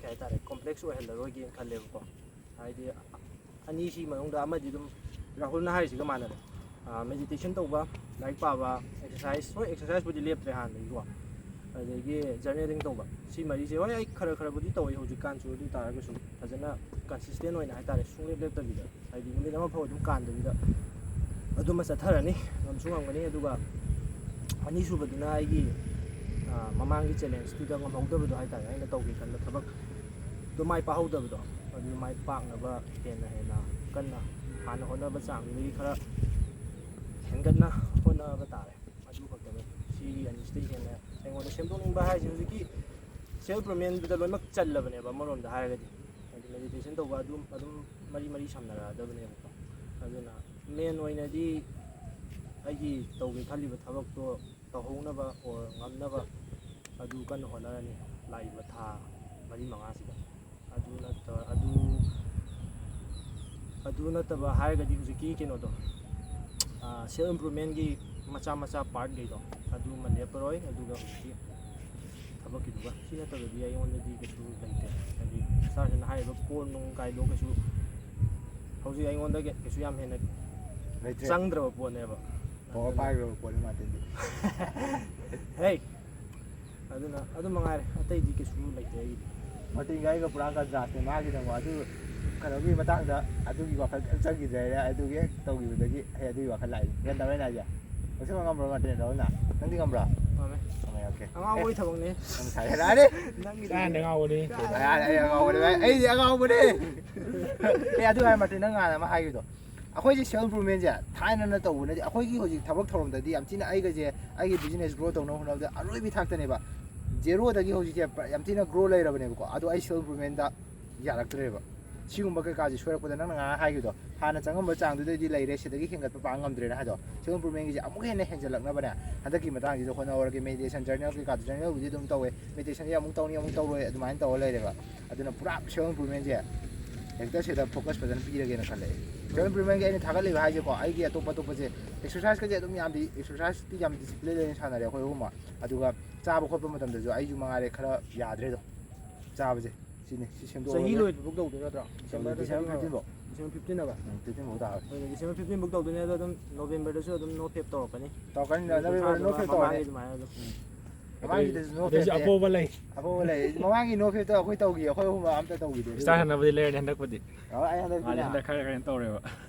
ꯀꯩ ꯍꯥꯏꯇꯥꯔꯦ, ꯀꯣꯝꯄ꯭ꯂꯦꯛꯁ ꯑꯣꯏꯍꯜꯂꯔꯣꯏꯒꯦꯅ ꯈꯜꯂꯦꯕꯀꯣ꯫ ꯍꯥꯏꯗꯤ ꯑꯅꯤꯁꯤ ꯃꯅꯨꯡꯗ ꯑꯃꯗꯤ ꯑꯗꯨꯝ ꯔꯥꯍꯨꯜꯅ ꯍꯥꯏꯔꯤꯁꯤꯒ ꯃꯥꯟꯅꯔꯦ꯫ ꯃꯦꯗꯤꯇꯦꯁꯟ ꯇꯧꯕ, ꯂꯥꯏꯔꯤꯛ ꯄꯥꯕ, ꯑꯦꯛꯁꯔꯁꯥꯏꯁ, ꯍꯣꯏ, ꯑꯦꯛꯁꯔꯁꯥꯏꯁꯄꯨꯗꯤ ꯂꯦꯞꯇ꯭ꯔꯦ ꯍꯥꯟꯅꯗꯒꯤꯀꯣ꯫ ꯑꯗꯒꯤ ꯖꯔꯅꯦꯂꯤꯡ ꯇꯧꯕ, ꯁꯤ ꯃꯔꯤꯁꯦ ꯍꯣꯏ ꯑꯩ ꯈꯔ ꯈꯔꯕꯨꯗꯤ ꯇꯧꯋꯤ ꯍꯧꯖꯤꯛꯀꯥꯟꯁꯨ꯫ ꯑꯗꯨ ꯑꯣꯏ ꯇꯥꯔꯒꯁꯨ ꯐꯖꯅ ꯀꯟꯁꯤꯁꯇꯦꯟ ꯑꯣꯏꯅ ꯍꯥꯏꯇꯥꯔꯦ, ꯁꯨꯡꯂꯦꯞ ꯂꯦꯞꯇꯕꯤꯗ, ꯍꯥꯏꯗꯤ ꯅꯨꯃꯤꯠ ꯑꯃꯐꯥꯎ ꯑꯗꯨꯝ ꯀꯥꯟꯗꯕꯤꯗ ꯑꯗꯨꯃ ꯆꯠꯊꯔꯅꯤ꯫ ꯉꯝꯁꯨ ꯉꯝꯒꯅꯤ꯫ ꯑꯗꯨꯒ ꯑꯅꯤꯁꯨꯕꯗꯨꯅ ꯑꯩꯒꯤ, ꯑ, ꯃꯃꯥꯡꯒꯤ ꯆꯦꯂꯦꯟꯖꯇꯨꯗ ꯉꯝꯍꯧꯗꯕꯗꯣ ꯍꯥꯏꯇꯥꯔꯦ, ꯑꯩꯅ ꯇꯧꯒꯦ ꯈꯟꯕ ꯊꯕꯛꯇꯣ ꯃꯥꯏ ꯄꯥꯛꯍꯧꯗꯕꯗꯣ, ꯑꯗꯨ ꯃꯥꯏ ꯄꯥꯛꯅꯕ ꯍꯦꯟꯅ ꯍꯦꯟꯅ ꯀꯟꯅ ꯍꯥꯟꯅ ꯍꯣꯠꯅꯕ ꯆꯥꯡꯗꯨꯗꯒꯤ ꯈꯔ ꯍꯦꯟꯒꯠꯅ ꯍꯣꯠꯅꯕ ꯇꯥꯔꯦ꯫ ꯑꯗꯨ ꯈꯛꯇꯅꯤ꯫ ꯁꯤꯒꯤ ꯑꯅꯤꯁꯤꯗꯒꯤ ꯍꯦꯟꯅ ꯑꯩꯉꯣꯟꯗ ꯁꯦꯝꯗꯣꯛꯅꯤꯡꯕ ꯍꯥꯏꯁꯦ ꯍꯧꯖꯤꯛꯀꯤ ꯁꯦꯜꯐ ꯏꯝꯄ꯭ꯔꯨꯚꯃꯦꯟꯗꯨꯗ ꯂꯣꯏꯅꯃꯛ ꯆꯜꯂꯕꯅꯦꯕ ꯑꯃꯔꯣꯝꯗ ꯍꯥꯏꯔꯒꯗꯤ꯫ ꯍꯥꯏꯗꯤ ꯃꯦꯗꯤꯇꯦꯁꯟ ꯇꯧꯕ ꯑꯗꯨꯝ, ꯑꯗꯨꯝ ꯃꯔꯤ ꯃꯔꯤ ꯁꯝꯅꯔꯛꯑꯗꯕꯅꯦꯕꯀꯣ꯫ ꯑꯗꯨꯅ ꯃꯦꯟ ꯑꯣꯏꯅꯗꯤ ꯑꯩꯒꯤ ꯇꯧꯒꯦ ꯈꯜꯂꯤꯕ ꯊꯕꯛꯇꯣ ꯇꯧꯍꯧꯅꯕ ꯑꯣꯔ ꯉꯝꯅꯕ ꯑꯗꯨ ꯀꯟꯅ ꯍꯣꯠꯅꯔꯅꯤ ꯂꯥꯛꯏꯕ ꯊꯥ ꯃꯔꯤ ꯃꯉꯥꯁꯤꯗ꯫ ꯑꯗꯨ ꯅꯠꯇ-, ꯑꯗꯨ ꯑꯗꯨ ꯅꯠꯇꯕ ꯍꯥꯏꯔꯒꯗꯤ ꯍꯧꯖꯤꯛꯀꯤ ꯀꯩꯅꯣꯗꯣ, ꯁꯦꯜꯐ ꯏꯝꯄ꯭ꯔꯨꯚꯃꯦꯟꯒꯤ ꯃꯆꯥ ꯃꯆꯥ ꯄꯥꯔꯠꯈꯩꯗꯣ ꯑꯗꯨꯃ ꯂꯦꯞꯄꯔꯣꯏ꯫ ꯑꯗꯨꯒ ꯍꯧꯖꯤꯛꯀꯤ ꯊꯕꯛꯀꯤꯗꯨꯒ, ꯁꯤ ꯅꯠꯇꯕꯗꯤ ꯑꯩꯉꯣꯟꯗꯗꯤ ꯀꯩꯁꯨ ꯂꯩꯇꯦ꯫ ꯍꯥꯏꯗꯤ ꯁꯥꯔꯁꯤꯅ ꯍꯥꯏꯔꯤꯕ ꯀꯣꯔ ꯅꯨꯡ ꯀꯥꯏꯗꯣ ꯀꯩꯁꯨ ꯍꯧꯖꯤꯛ ꯑꯩꯉꯣꯟꯗ ꯀꯩꯁꯨ ꯌꯥꯝ ꯍꯦꯟꯅ ꯂꯩꯇ꯭ꯔꯦ꯫ ꯆꯪꯗ꯭ꯔꯕ ꯄꯣꯠꯅꯦꯕ꯫ ꯄꯋꯥꯔ ꯄꯥꯏꯈ꯭ꯔꯕ ꯄꯣꯠꯅꯤ ꯃꯥꯔꯇꯤꯟꯗꯤ꯫ ꯍꯦ, ꯑꯗꯨꯅ ꯑꯗꯨ ꯃꯉꯥꯏꯔꯦ, ꯑꯇꯩꯗꯤ ꯀꯩꯁꯨ ꯂꯩꯇꯦ ꯑꯩꯒꯤꯗꯤ꯫ ꯃꯥꯔꯇꯤꯟꯒ ꯑꯩꯒ ꯄꯨꯔꯥ ꯀꯟꯇ꯭ꯔꯥꯁꯅꯦ꯫ ꯃꯥꯒꯤꯗ ꯑꯃꯨꯛ ꯑꯗꯨ ꯀꯩꯅꯣꯒꯤ ꯃꯇꯥꯡꯗ, ꯑꯗꯨꯒꯤ ꯋꯥꯈꯜ ꯀꯩꯝ ꯆꯪꯈꯤꯗ꯭ꯔꯦ꯫ ꯑꯗꯨꯒꯤ ꯍꯦꯛ ꯇꯧꯈꯤꯕꯗꯒꯤ ꯑꯩ ꯑꯗꯨꯒꯤ ꯋꯥꯈꯜ ꯂꯥꯛꯏ꯫ ꯒ꯭ꯌꯥꯟ ꯇꯥꯕ꯭ꯔꯥ ꯑꯩꯅ ꯍꯥꯏꯁꯦ? ꯂꯧꯁꯤꯟꯕ ꯉꯝꯕ꯭ꯔꯣ ꯃꯥꯔꯇꯤꯟ, ꯔꯥꯍꯨꯜꯅ? ꯅꯪꯗꯤ ꯉꯝꯕ꯭ꯔꯥ? ꯄꯥꯝꯃꯦ꯫ ꯉꯝꯃꯦ, ꯑꯣꯀꯦ꯫ ꯑꯉꯥꯎꯕꯒꯤ ꯑꯦ, ꯊꯕꯛꯅꯦ꯫ ꯅꯪ ꯁꯥꯏ ꯍꯥꯏꯔꯛꯑꯅꯤ꯫ ꯅꯪꯒꯤꯗꯤ ꯀꯥꯏꯗ ꯉꯥꯎꯕꯅꯤ? ꯑꯩ, ꯑꯩ ꯑꯉꯥꯎꯕꯅꯦ ꯚꯥꯏ, ꯑꯩꯗꯤ ꯑꯉꯥꯎꯕꯅꯦ꯫ ꯑꯦ, ꯑꯗꯨ ꯍꯥꯏꯔ ꯃꯥꯔꯇꯤꯟ, ꯅꯪ ꯉꯥꯟꯅ ꯑꯃ ꯍꯥꯏꯈꯤꯕꯗꯣ, ꯑꯩꯈꯣꯏꯁꯦ ꯁꯦꯜꯐ ꯏꯝꯄ꯭ꯔꯨꯚꯃꯦꯟꯁꯦ ꯊꯥꯏꯅꯅ ꯇꯧꯕꯅꯗꯤ, ꯑꯩꯈꯣꯏꯒꯤ ꯍꯧꯖꯤꯛ ꯊꯕꯛ ꯊꯧꯔꯝꯗꯗꯤ ꯌꯥꯝ ꯊꯤꯅ ꯑꯩꯒꯁꯦ, ꯑꯩꯒꯤ ꯕꯤꯖꯤꯅꯦꯁ ꯒ꯭ꯔꯣ ꯇꯧꯅꯕ ꯍꯣꯠꯅꯕꯗ ꯑꯔꯣꯏꯕꯤ ꯊꯥꯛꯇꯅꯦꯕ꯫ ꯖꯦꯔꯣꯗꯒꯤ ꯍꯧꯖꯤꯛꯁꯦ ꯄ-, ꯌꯥꯝ ꯊꯤꯅ ꯒ꯭ꯔꯣ ꯂꯩꯔꯕꯅꯦꯕꯀꯣ꯫ ꯑꯗꯣ ꯑꯩ ꯁꯦꯜꯐ ꯏꯝꯄ꯭ꯔꯨꯚꯃꯦꯟꯗ ꯌꯥꯔꯛꯇ꯭ꯔꯦꯕ꯫ ꯁꯤꯒꯨꯝꯕ ꯀꯩꯀꯥꯁꯦ ꯁꯣꯏꯔꯛꯄꯗ ꯅꯪꯅ ꯉꯔꯥꯡ ꯍꯥꯏꯈꯤꯕꯗꯣ, ꯍꯥꯟꯅ ꯆꯪꯉꯝꯕ ꯆꯥꯡꯗꯨꯗꯩꯗꯤ ꯂꯩꯔꯦ, ꯁꯤꯗꯒꯤ ꯍꯦꯟꯒꯠꯄ ꯄꯥꯡ ꯉꯝꯗ꯭ꯔꯦꯅ ꯍꯥꯏꯗꯣ, ꯁꯦꯜꯐ ꯏꯝꯄ꯭ꯔꯨꯚꯃꯦꯟꯒꯤꯁꯦ ꯑꯃꯨꯛꯀ ꯍꯦꯟꯅ ꯍꯦꯟꯖꯜꯂꯛꯅꯕꯅꯦ ꯍꯟꯗꯛꯀꯤ ꯃꯇꯥꯡꯁꯤꯗ ꯍꯣꯠꯅꯍꯧꯔꯒꯦ꯫ ꯃꯦꯗꯤꯇꯦꯁꯟ, ꯖꯔꯅꯦꯜ ꯀꯩꯀꯥꯗꯣ, ꯖꯔꯅꯦꯜꯕꯨꯗꯤ ꯑꯗꯨꯝ ꯇꯧꯋꯦ, ꯃꯦꯗꯤꯇꯦꯁꯟꯁꯦ ꯑꯃꯨꯛ ꯇꯧꯅꯤ ꯑꯃꯨꯛ ꯇꯧꯔꯣꯏ ꯑꯗꯨꯃꯥꯏꯅ ꯇꯧꯔ ꯂꯩꯔꯦꯕ꯫ ꯑꯗꯨꯅ ꯄꯨꯔꯥ ꯁꯦꯜꯐ ꯏꯝꯄ꯭ꯔꯨꯚꯃꯦꯟꯁꯦ ꯍꯦꯛꯇ ꯁꯤꯗ ꯐꯣꯀꯁ ꯐꯖꯅ ꯄꯤꯔꯒꯦꯅ ꯈꯜꯂꯦ꯫ ꯁꯦꯜꯐ ꯏꯝꯄ꯭ꯔꯨꯚꯃꯦꯟꯒꯤ ꯑꯩꯅ ꯊꯥꯒꯠꯂꯤꯕ ꯍꯥꯏꯁꯦꯀꯣ, ꯑꯩꯒꯤ ꯑꯇꯣꯞꯄ ꯑꯇꯣꯞꯄꯁꯦ, ꯑꯦꯛꯁꯔꯁꯥꯏꯁꯀꯁꯦ ꯑꯗꯨꯝ ꯌꯥꯝꯗꯤ, ꯑꯦꯛꯁꯔꯁꯥꯏꯁꯇꯤ ꯌꯥꯝ ꯗꯤꯁꯤꯄ꯭ꯂꯤꯟ ꯂꯩꯅ ꯁꯥꯟꯅꯔꯦ ꯑꯩꯈꯣꯏ ꯑꯍꯨꯝꯃꯛ꯫ ꯑꯗꯨꯒ ꯆꯥꯕ ꯈꯣꯠꯄ ꯃꯇꯝꯗꯁꯨ ꯑꯩꯁꯨ ꯃꯉꯥꯏꯔꯦ ꯈꯔ ꯌꯥꯗ꯭ꯔꯦꯗꯣ ꯆꯥꯕꯁꯦ꯫ ꯁꯤꯅꯤ, ꯁꯤ ꯁꯦꯝꯗꯣꯛꯑꯒ ꯆꯍꯤ ꯂꯣꯏꯗ꯭ꯔꯤꯐꯥꯎ ꯇꯧꯗꯣꯏ ꯅꯠꯇ꯭ꯔꯣ? ꯗꯤꯁꯦꯝꯕꯔ ꯗꯤꯁꯦꯝꯕꯔ ꯐꯤꯐꯇꯤꯟ ꯐꯥꯎ꯫ ꯗꯤꯁꯦꯝꯕꯔ ꯐꯤꯐꯇꯤꯟ ꯍꯥꯏꯕ? ꯎꯝ, ꯐꯤꯐꯇꯤꯟ ꯐꯥꯎ ꯇꯥꯕ꯫ ꯍꯣꯏꯅꯦ, ꯗꯤꯁꯦꯝꯕꯔ ꯐꯤꯐꯇꯤꯟ ꯐꯥꯎ ꯇꯧꯗꯣꯏꯅꯦ꯫ ꯑꯗꯣ ꯑꯗꯨꯝ ꯅꯣꯕꯦꯝꯕꯔꯗꯁꯨ ꯑꯗꯨꯝ ꯅꯣ ꯐꯦꯞ ꯇꯧꯔꯛꯀꯅꯤ꯫ ꯇꯧꯔꯛꯀꯅꯤ, ꯅꯣꯕꯦꯝꯕꯔ ꯅꯣ ꯐꯦꯞ ꯃꯃꯥꯡꯒꯤ ꯇꯧꯔꯛꯀꯅꯤ꯫ ꯑꯗꯨꯃꯥꯏꯅ ꯑꯗꯨꯝ꯫ ꯃꯃꯥꯡꯒꯤꯗꯁꯨ ꯅꯣ ꯑꯗꯨꯁꯨ ꯐꯦꯞ ꯑꯄꯧꯕ ꯂꯩ꯫ ꯑꯐꯧꯕ ꯂꯩ꯫ ꯃꯃꯥꯡꯒꯤ ꯅꯣ ꯐꯦꯞꯇꯣ ꯑꯩꯈꯣꯏ ꯇꯧꯈꯤ, ꯑꯩꯈꯣꯏ ꯑꯍꯨꯝ ꯑꯝꯇ ꯇꯧꯈꯤꯗꯦ꯫ ꯏꯁꯇꯥꯔ ꯁꯥꯟꯅꯕꯗꯤ ꯂꯩꯔꯅꯤ ꯍꯟꯗꯛꯄꯨꯗꯤ꯫ ꯑꯣ, ꯑꯩ ꯍꯟꯗꯛ ꯃꯥꯗꯤ ꯍꯟꯗꯛ ꯈꯔ ꯀꯩꯅꯣ ꯇꯧꯔꯦꯕ꯫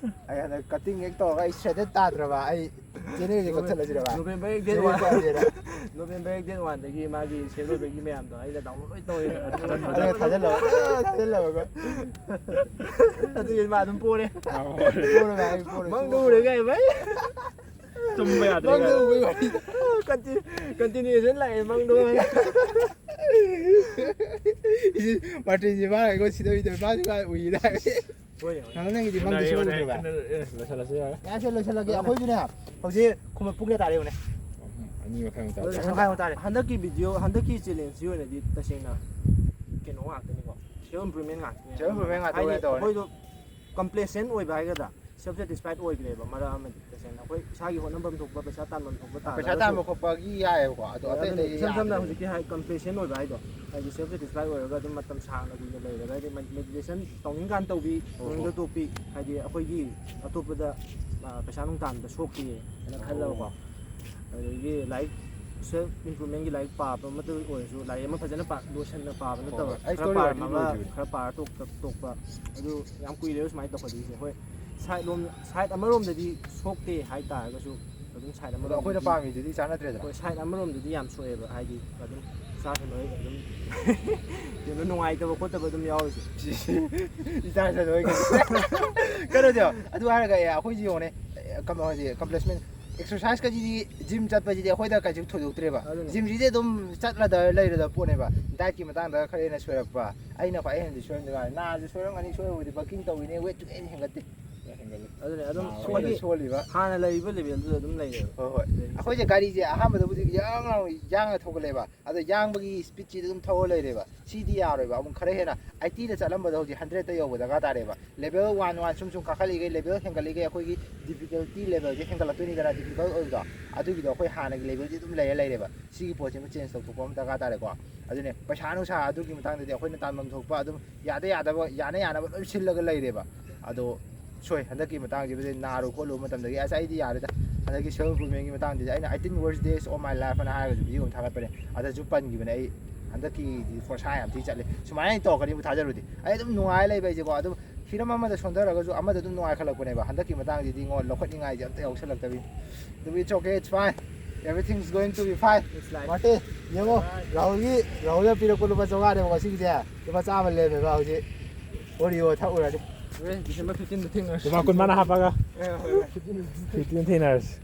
ꯑꯩ ꯍꯟꯗꯛ ꯀꯠꯇꯤꯡ ꯍꯦꯛ ꯇꯧꯔꯒ ꯑꯩ ꯁ꯭ꯔꯦꯗꯦꯠ ꯇꯥꯗ꯭ꯔꯕ ꯑꯩ ꯆꯦꯅꯦꯜꯁꯦ ꯀꯛꯊꯠꯂꯁꯤꯔꯕ? ꯅꯣꯕꯦꯝꯕꯔ ꯍꯦꯛ ꯗꯦꯠ ꯁ꯭ꯔꯦꯗꯦꯠ ꯋꯥꯟ꯫ ꯇꯥꯗ꯭ꯔꯦꯅ꯫ ꯅꯣꯕꯦꯝꯕꯔ ꯍꯦꯛ ꯗꯦꯠ ꯋꯥꯟꯗꯒꯤ ꯃꯥꯒꯤ ꯁꯦꯜ ꯑꯣꯏꯕꯒꯤ ꯃꯌꯥꯝꯗꯣ ꯑꯩꯅ ꯗꯥꯎꯟꯂꯣꯗ ꯂꯣꯏ ꯇꯧꯔꯦ꯫ ꯑꯗꯨꯒ ꯊꯥꯖꯤꯜꯂꯕ, ꯊꯥꯖꯤꯜꯂꯕꯀꯣ꯫ ꯑꯗꯨꯒꯤ ꯃꯥ ꯑꯗꯨꯝ ꯄꯣꯔꯦ꯫ ꯄꯣꯔꯒ ꯑꯩ ꯄꯣꯔꯦ꯫ ꯃꯪꯗ ꯎꯔꯦ ꯀꯥꯏ ꯚꯥꯏ꯫ ꯇꯨꯝꯕ ꯌꯥꯗ꯭ꯔꯦ꯫ ꯃꯪꯗ ꯎꯕꯩ ꯋꯥꯔꯤ꯫ ꯀꯟꯇꯤꯅ꯭ꯌꯨꯑꯦꯁꯟ ꯂꯥꯛꯑꯦ ꯃꯪꯗꯣ꯫ ꯃꯥꯔꯇꯤꯟꯁꯦ ꯃꯥꯅ ꯑꯩꯉꯣꯟꯗ ꯁꯤꯗꯕꯤꯗ ꯃꯥꯁꯨ ꯃꯥ ꯎꯏꯗ꯫ ꯍꯣꯏ꯫ ꯅꯪ ꯅꯪꯒꯤꯗꯤ ꯃꯪꯗꯤ ꯁꯨꯡꯎꯗ꯭ꯔꯕ? ꯂꯣꯏꯁꯜꯂꯁꯤ ꯌꯥꯔꯦ꯫ ꯌꯥꯁꯦ, ꯂꯣꯏꯁꯜꯂꯒꯦ꯫ ꯑꯩꯈꯣꯏꯁꯨꯅꯦ ꯍꯧꯖꯤꯛ ꯈꯨꯃꯟ ꯄꯨꯡ ꯀꯌꯥ ꯇꯥꯔꯦ ꯌꯦꯡꯉꯨꯅꯦ? ꯑꯅꯤ ꯃꯈꯥꯏꯃꯨꯛ ꯇꯥꯔꯦ꯫ ꯑꯅꯤ ꯃꯈꯥꯏꯃꯨꯛ ꯇꯥꯔꯦ꯫ ꯍꯟꯗꯛꯀꯤ ꯚꯤꯗꯤꯑꯣ, ꯍꯟꯗꯛꯀꯤ ꯆꯦꯂꯦꯟꯖꯁꯤ ꯑꯣꯏꯅꯗꯤ ꯇꯁꯦꯡꯅ ꯀꯩꯅꯣ ꯉꯥꯛꯇꯅꯤꯀꯣ꯫ ꯁꯦꯜꯐ ꯏꯝꯄ꯭ꯔꯨꯚꯃꯦꯟ ꯉꯥꯛꯇꯅꯤ꯫ ꯁꯦꯜꯐ ꯏꯝꯄ꯭ꯔꯨꯚꯃꯦꯟ ꯉꯥꯛꯇ ꯍꯥꯏꯗꯤ ꯑꯣꯏꯅ ꯇꯧꯔꯅꯤ꯫ ꯑꯩꯈꯣꯏꯗꯣ ꯀꯝꯄ꯭ꯂꯦꯁꯦꯟ ꯑꯣꯏꯕ ꯍꯥꯏꯒꯗ꯭ꯔꯥ, ꯁꯦꯜꯐ ꯁꯦꯇꯤꯁꯐꯥꯏꯠ ꯑꯣꯏꯈ꯭ꯔꯦꯕ꯫ ꯃꯔꯛ ꯑꯃꯗꯤ ꯇꯁꯦꯡꯅ ꯑꯩꯈꯣꯏ ꯏꯁꯥꯒꯤ ꯍꯣꯠꯅꯐꯝ ꯊꯣꯛꯄ, ꯄꯩꯁꯥ ꯇꯥꯟꯐꯝ ꯊꯣꯛꯄ ꯄꯩꯁꯥ ꯇꯥꯜꯂꯒꯁꯨ, ꯇꯥꯟꯕ ꯈꯣꯠꯄꯒꯤ ꯌꯥꯏꯑꯕꯀꯣ, ꯑꯗꯣ ꯑꯇꯩ ꯑꯗꯨꯅ ꯑꯇꯩ ꯏꯁꯝ ꯁꯝꯅ ꯌꯥꯗꯦ꯫ ꯍꯧꯖꯤꯛꯀꯤ ꯍꯥꯏ ꯀꯝꯄ꯭ꯂꯦꯁꯦꯟ ꯑꯣꯏꯕ ꯍꯥꯏꯗꯣ, ꯍꯥꯏꯗꯤ ꯁꯦꯜꯐ ꯁꯦꯇꯤꯁꯐꯥꯏ ꯑꯣꯏꯔꯒ ꯑꯗꯨꯝ ꯃꯇꯝ ꯁꯥꯡꯅ ꯀꯨꯏꯅ ꯂꯩꯔꯒ, ꯍꯥꯏꯗꯤ ꯃꯦꯗꯤꯇꯦꯁꯟ ꯇꯧꯅꯤꯡꯀꯥꯟ ꯇꯧꯕꯤ, ꯑꯣ, ꯇꯧꯅꯤꯡꯗ ꯑꯣ꯫ ꯇꯣꯛꯄꯤ, ꯍꯥꯏꯗꯤ ꯑꯩꯈꯣꯏꯒꯤ ꯑꯇꯣꯞꯄꯗ, ꯑ, ꯄꯩꯁꯥ ꯅꯨꯡ ꯇꯥꯟꯕꯗ ꯁꯣꯛꯈꯤꯌꯦ ꯍꯥꯏꯅ ꯈꯜꯂꯒꯀꯣ꯫ ꯑꯗꯒꯤ ꯂꯥꯏꯔꯤꯛ, ꯁꯦꯜꯐ ꯏꯝꯄ꯭ꯔꯨꯚꯃꯦꯟꯒꯤ ꯂꯥꯏꯔꯤꯛ ꯄꯥꯕ ꯑꯃꯗ ꯑꯣꯏꯔꯁꯨ, ꯂꯥꯏꯔꯤꯛ ꯑꯃ ꯐꯖꯅ ꯄꯥ-, ꯂꯣꯏꯁꯟꯅ ꯄꯥꯕ ꯅꯠꯇꯕ, ꯑꯩ ꯈꯔ ꯁ꯭ꯇꯣꯔꯤ ꯋꯥꯔꯤꯗꯤ ꯄꯥꯔꯝꯃꯒ ꯂꯣꯏꯗ꯭ꯔꯤꯕꯅꯤ꯫ ꯈꯔ ꯄꯥꯔ ꯇꯣꯛ-, ꯇꯣꯛꯄ, ꯑꯗꯨ ꯌꯥꯝ ꯀꯨꯏꯔꯦꯕ ꯁꯨꯃꯥꯏꯅ ꯇꯧꯈꯠꯂꯛꯏꯁꯦ꯫ ꯍꯣꯏ, ꯁꯥꯏꯠ ꯂꯣꯝ, ꯁꯥꯏꯠ ꯑꯃꯔꯣꯝꯗꯗꯤ ꯁꯣꯛꯇꯦ ꯍꯥꯏꯇꯥꯔꯒꯁꯨ, ꯑꯗꯨꯝ ꯁꯥꯏꯠ ꯑꯗꯣ ꯑꯩꯈꯣꯏꯅ ꯑꯃꯔꯣꯝꯗꯗꯤ, ꯄꯥꯝꯃꯤꯗꯨꯗꯤ ꯆꯥꯟꯅꯗ꯭ꯔꯦꯗꯅ꯫ ꯍꯣꯏ, ꯁꯥꯏꯠ ꯑꯃꯔꯣꯝꯗꯗꯤ ꯌꯥꯝ ꯁꯣꯛꯑꯦꯕ, ꯍꯥꯏꯗꯤ ꯑꯗꯨꯝ ꯏꯆꯥꯁꯨ ꯂꯣꯏ ꯑꯗꯨꯝ ꯀꯩꯅꯣ, ꯅꯨꯡꯉꯥꯏꯇꯕ ꯈꯣꯠꯇꯕ ꯑꯗꯨꯝ ꯌꯥꯎꯔꯤꯁꯦ꯫ ꯏꯆꯥꯁꯨ ꯂꯣꯏ ꯀꯩꯅꯣꯗꯣ, ꯑꯗꯨ ꯍꯥꯏꯔꯒ ꯑꯦ, ꯑꯩꯈꯣꯏꯁꯤ ꯌꯦꯡꯉꯣꯅꯦ, ꯑꯦ, ꯀꯃ-, ꯍꯧꯖꯤꯛ ꯑꯦꯀꯝꯄ꯭ꯂꯤꯁꯃꯦꯟ, ꯑꯦꯛꯁꯔꯁꯥꯏꯁꯀꯁꯤꯗꯤ, ꯖꯤꯝ ꯆꯠꯄꯁꯤꯗꯤ ꯑꯩꯈꯣꯏꯗ ꯀꯩꯁꯨ ꯊꯣꯏꯗꯣꯛꯇ꯭ꯔꯦꯕ꯫ ꯑꯗꯨꯅ ꯖꯤꯝꯁꯤꯗꯤ ꯑꯗꯨꯝ ꯆꯠꯂꯗ ꯂꯩꯔꯗ ꯄꯣꯠꯅꯦꯕ꯫ ꯗꯥꯏꯠꯀꯤ ꯃꯇꯥꯡꯗ ꯈꯔ ꯍꯦꯟꯅ ꯁꯣꯏꯔꯛꯄ, ꯑꯩꯅ ꯈ꯭ꯋꯥꯏ ꯍꯦꯟꯅꯗꯤ ꯁꯣꯏꯔꯝꯗꯣꯏ ꯃꯥꯜꯂꯦ꯫ ꯅꯥꯁꯨ ꯁꯣꯏꯔꯝꯒꯅꯤ, ꯁꯣꯏꯕꯕꯨꯗꯤ ꯕꯜꯀꯤꯡ ꯇꯧꯋꯤꯅꯦ, ꯋꯦꯠ ꯁꯨꯡꯍꯦꯟ ꯍꯦꯟꯒꯠꯇꯦ꯫ ꯑꯗꯨꯅꯦ ꯑꯗꯨꯝ ꯅꯥꯕ ꯑꯩꯈꯣꯏꯒꯤ ꯍꯦꯟꯅ ꯁꯣꯜꯂꯤꯕ꯫ ꯍꯥꯟꯅ ꯂꯩꯔꯤꯕ ꯂꯦꯚꯦꯜꯗꯨꯗ ꯑꯗꯨꯝ ꯂꯩꯔꯦꯕ꯫ ꯍꯣꯏ, ꯍꯣꯏ꯫ ꯂꯩꯔꯤꯁꯦ꯫ ꯑꯩꯈꯣꯏꯁꯦ ꯒꯥꯔꯤꯁꯦ ꯑꯍꯥꯟꯕꯗꯕꯨꯗꯤ ꯌꯥꯡ ꯂꯥꯎꯅ ꯌꯥꯡꯅ ꯊꯧꯒꯠꯂꯦꯕ, ꯑꯗꯣ ꯌꯥꯡꯕꯒꯤ ꯁ꯭ꯄꯤꯠꯁꯤꯗ ꯑꯗꯨꯝ ꯊꯧꯔ ꯂꯩꯔꯦꯕ꯫ ꯁꯤꯗꯤ ꯌꯥꯔꯣꯏꯕ, ꯑꯃꯨꯛ ꯈꯔ ꯍꯦꯟꯅ ꯑꯥꯏꯇꯤꯗ ꯆꯠꯂꯝꯕꯗ ꯍꯧꯖꯤꯛ ꯍꯟꯗ꯭ꯔꯦꯠꯇ ꯌꯧꯕ ꯗꯔꯀꯥꯔ ꯇꯥꯔꯦꯕ꯫ ꯂꯦꯚꯦꯜ ꯋꯥꯟ ꯋꯥꯟ ꯁꯨꯝ ꯁꯨꯝ ꯀꯥꯈꯠꯂꯤꯈꯩ, ꯂꯦꯚꯦꯜ ꯍꯦꯟꯒꯠꯂꯤꯈꯩ ꯑꯩꯈꯣꯏꯒꯤ ꯗꯤꯐꯤꯀꯜꯇꯤ ꯂꯦꯚꯦꯜꯁꯦ ꯍꯦꯟꯒꯠꯂꯛꯇꯣꯏꯅꯤꯗꯅ, ꯗꯤꯐꯤꯀꯜ ꯑꯣꯏꯕꯗꯣ, ꯑꯗꯨꯒꯤꯗꯣ ꯑꯩꯈꯣꯏ ꯍꯥꯟꯅꯒꯤ ꯂꯦꯚꯦꯜꯁꯦ ꯑꯗꯨꯝ ꯂꯩꯔ ꯂꯩꯔꯦꯕ꯫ ꯁꯤꯒꯤ ꯄꯣꯠꯁꯤꯃ ꯆꯦꯟꯖ ꯇꯧꯊꯣꯛꯄ ꯑꯃ ꯗꯔꯀꯥꯔ ꯇꯥꯔꯦꯀꯣ꯫ ꯑꯗꯨꯅꯦ, ꯄꯩꯁꯥ ꯅꯨꯡꯁꯥ ꯑꯗꯨꯒꯤ ꯃꯇꯥꯡꯗꯗꯤ ꯑꯩꯈꯣꯏꯅ ꯇꯥꯟꯐꯝ ꯊꯣꯛꯄ ꯑꯗꯨꯝ ꯌꯥꯗ ꯌꯥꯗꯕ, ꯌꯥꯅ ꯌꯥꯅꯕ ꯂꯣꯏ ꯁꯤꯜꯂꯒ ꯂꯩꯔꯦꯕ꯫ ꯑꯗꯣ ꯁꯣꯏ, ꯍꯟꯗꯛꯀꯤ ꯃꯇꯥꯡꯁꯤꯕꯨꯗꯤ ꯅꯥꯔꯨ ꯈꯣꯠꯂꯨꯕ ꯃꯇꯝꯗꯒꯤ ꯑꯁ ꯑꯩꯗꯤ ꯌꯥꯔꯦꯗ꯫ ꯍꯟꯗꯛꯀꯤ ꯁꯦꯜꯐ ꯏꯝꯄ꯭ꯔꯨꯚꯃꯦꯟꯒꯤ ꯃꯇꯥꯡꯁꯤꯗꯤ ꯑꯩꯅ eighteen worst days of my life ꯑꯅ ꯍꯥꯏꯔꯒꯁꯨ ꯚꯤꯗꯤꯑꯣ ꯑꯃ ꯊꯥꯒꯠꯄꯅꯦ, ꯑꯗꯁꯨ ꯄꯟꯈꯤꯕꯅꯦ꯫ ꯑꯩ ꯍꯟꯗꯛꯀꯤꯗꯤ ꯐꯣꯔꯁꯥ ꯌꯥꯝ ꯊꯤ ꯆꯠꯂꯦ꯫ ꯁꯨꯃꯥꯏꯅ ꯑꯩꯅ ꯇꯧꯔꯛꯀꯅꯤꯕꯨ ꯊꯥꯖꯔꯨꯗꯦ꯫ ꯑꯩ ꯑꯗꯨꯝ ꯅꯨꯡꯉꯥꯏ ꯂꯩꯕ ꯑꯩꯁꯦꯀꯣ, ꯑꯗꯨꯝ ꯍꯤꯔꯝ ꯑꯃꯗ ꯁꯣꯟꯊꯔꯒꯁꯨ ꯑꯃꯗ ꯑꯗꯨꯝ ꯅꯨꯡꯉꯥꯏꯈꯠꯂꯛꯄꯅꯦꯕ꯫ ꯍꯟꯗꯛꯀꯤ ꯃꯇꯥꯡꯁꯤꯗꯤ ꯉꯣ, ꯂꯧꯈꯠꯅꯤꯡꯉꯥꯏꯁꯦ ꯑꯝꯇ ꯌꯥꯎꯁꯜꯂꯛꯇꯕꯤꯅꯤ꯫ ꯑꯗꯨꯕꯨ it's okay, it's fine, everything is going to be fine. It's life. Martin, ꯌꯦꯡꯉꯣ, ꯔꯥꯍꯨꯜꯒꯤ, ꯔꯥꯍꯨꯜꯅ ꯄꯤꯔꯛꯄ ꯂꯨꯄꯥ ꯆꯥꯝꯃꯉꯥꯅꯦꯕꯀꯣ ꯁꯤꯒꯤꯁꯦ꯫ ꯂꯨꯄꯥ ꯆꯥꯝꯃ ꯂꯦꯝꯃꯦꯕ ꯍꯧꯖꯤꯛ꯫ ꯑꯣꯔꯤꯑꯣ ꯊꯛꯎꯔꯅꯤ꯫ ꯍꯣꯔꯦꯟ December fifteen ꯗ ꯊꯦꯡꯅꯔꯁꯤ꯫ ꯂꯨꯄꯥ ꯀꯨꯟ ꯃꯉꯥ ꯍꯥꯞꯄꯒ ꯑꯦ, ꯍꯣꯏ, ꯍꯣꯏ꯫ fifteen ꯊꯦꯡꯅꯔꯁꯤ꯫